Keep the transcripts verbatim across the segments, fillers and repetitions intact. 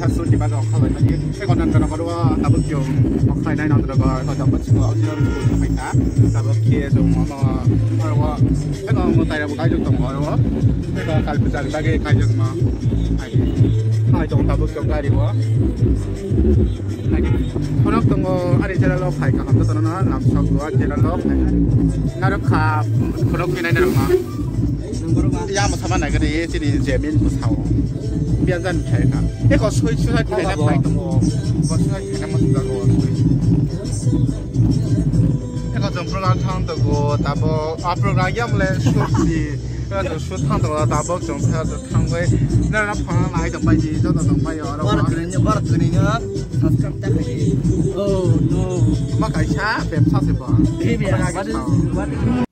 Suti ba jok khalai mani. Eko nang nang koro tabuk yo. Okhai nai nang nang koro tabuk chiko audio ko mai ta. Tabuk khe jong mo mo. Oro eko mo tai abo kai jong tong oro. Eko kal puja ni bagwi kai jong mo. Ai. Ai jong tabuk yo gari o. Ai. Khorok tongo ari jera lok khai kaham to tono na lam sok do jera lok. Narok kha khorok ni nai narok ma. Ya mo sama nai gari chini jemin ko sao. Biya jan khai kha. Eko soi soi khai na khai tongo. Ko soi khai na mo jago. Eko jom program thang tongo tabo a program ya mole susi. Eko shoot thang tongo tabo jom thang tongo. Nara phang nai tong pai di joto tong pai oro. Bar kene bar kene subscribe ta khai. Oh no. Ma kaisa bebsa se ba. What is what?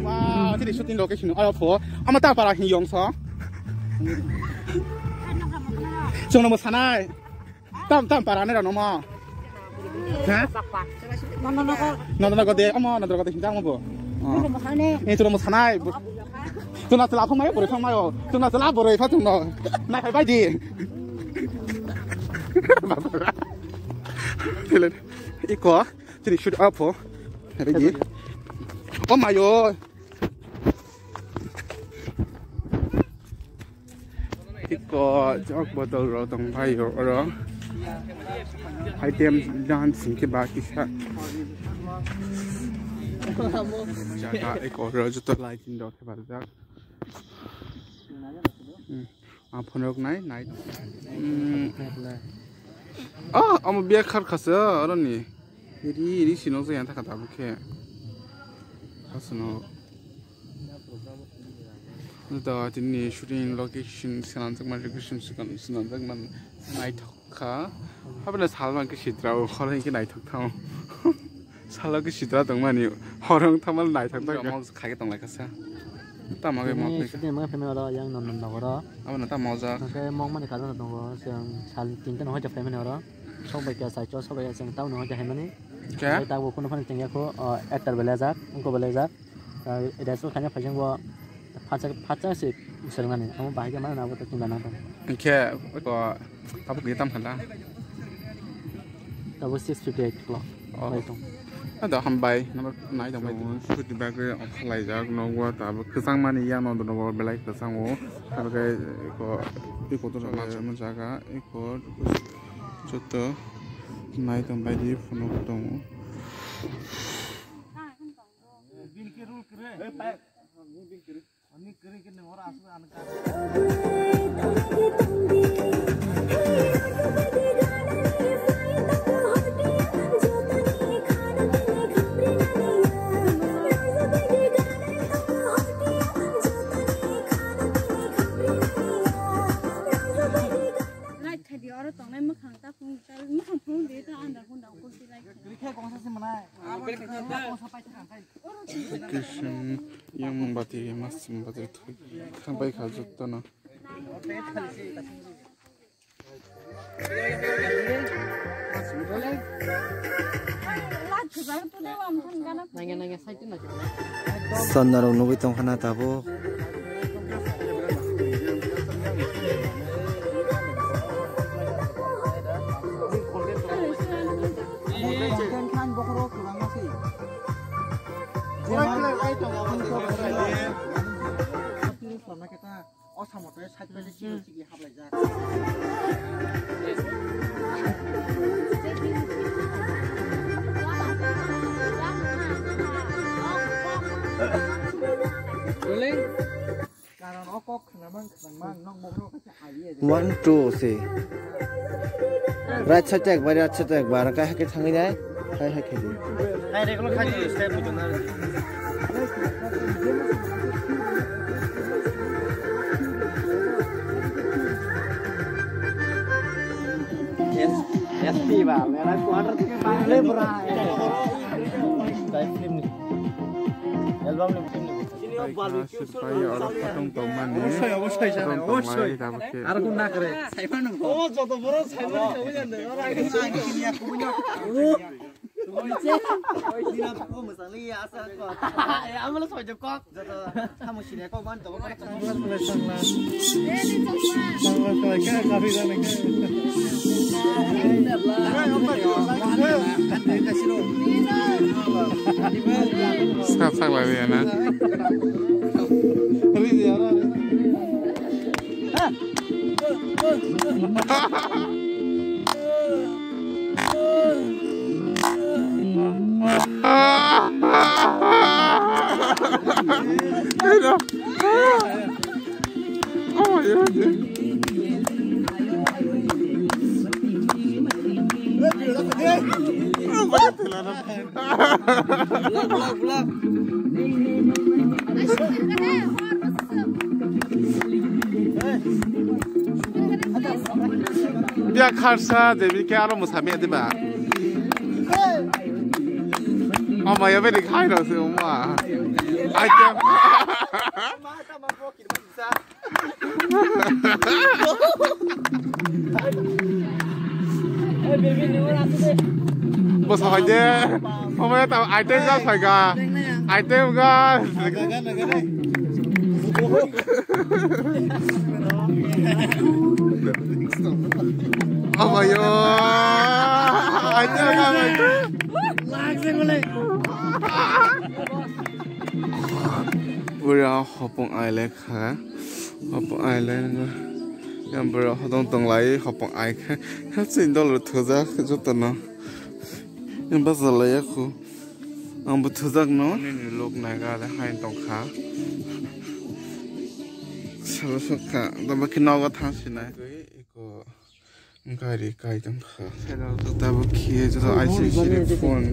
Wow, tini shooting location oro pho. Ama ta para hi yong so. Chong no mo sanai. Tam tam para ne rano mo. Ha? Nono no ko de, amo nono ko de hinjang mo bo. Ni chong no mo sanai. Tuna tela phang mayo, bore phang mayo. Tuna tela bore pha tungno. Nai phai bai di. Iko, tini shoot up ho. Ready? Oh my god. Iko jok botol rok tong pai oro. Item dan singke ba kisa. Jaga iko oro joto lighting rok khe barjak. Hmm. Ang phone rok nai, nai. Hmm. Ah, amo biya khar khasa, aro ni. Ri, ri sino se yang thaka tabu khe. Khasano. Nito tini shooting location sinanjak man, location sinanjak man, naithok kha. Habla salman ke sitra o, khorang ke naithok thang. Salo ke sitra tongmani, horong thamal naithok thang. Mo khai tong lai kasa. Tamo ke mo. Tini shooting mo phai mani oro yang non non nogoro. Abo na tamo ja. Hingke mok mani karon tongo, seng sal tinta no hoja phai mani oro. Sok bai kya sai cho, sok bai seng tau no hoja hai mani. Kya? Tabo kuno phani tingya ko, actor belajak, ungko belajak. Resul khaina phaising bo phatsa phatsa se swrwngnani, amo bahai khe mano abo to chwng nang tong. Hingkhe ko tabuk ni tam khala. Tabuk six fifty eight o'clock. Oh. Bai tong. Ado hambai number nai tong bai. Sudi bagwi okhalaijak nogo tabuk kwchang mani yang no nogo belai kwchang o. Tabuk ko iko to ma jaga iko joto nai tong bai di phunuk tongo. Right, khai di oro tongnai mwkhang ta phung, mwkhang phung di ta andar phung da kulti right khai. Location yang mombati, mas mombati thui khang pai kha jotto no. Sonnarok nugwi tongkha na tabuk. O samo tei side bai sigi sigi haplaijak. Karon o kok khwnamang khwnamang nok bokhorok khe aye. One, two, three. Right side ta ekbar, right side ta ekbar, kai hake thangwi nai, kai hake di. Hai, regular khai di, step bujo na. Album ni film ni. Bai kha, sir bai oro photo tongmani. Obosoi, obosoi, sir, photo obosoi. Tongmani, tabuk khe. Aro kun nakre. Saimano. O, joto boro saimano, saimano. Aro age saimano. Aro age saimano. Amala soido kok. Joto tamo sini kok ban to. Sak sak lai ya na. Bia kharsa de bi ke aro musa me de ba. Ama ya beri khai ro se ma. Ai ke. Bo sabai de. Omo ya ta item ga sai ga. Item ga. Omo yo. Item ga. Bura hopong ai le kha. Hopong ai le ngo. Yang bura hodong tong lai hopong ai kha. Hapsini dol thujak joto no. Yang bazar lai ya khu. Ang bo thujak no. Nini lok nai ga le hai tong kha. Salo sok kha. Da ba khe nogo thang sinai. Iko. Gari kai tong kha. Tabuk khiye joto I C C phone.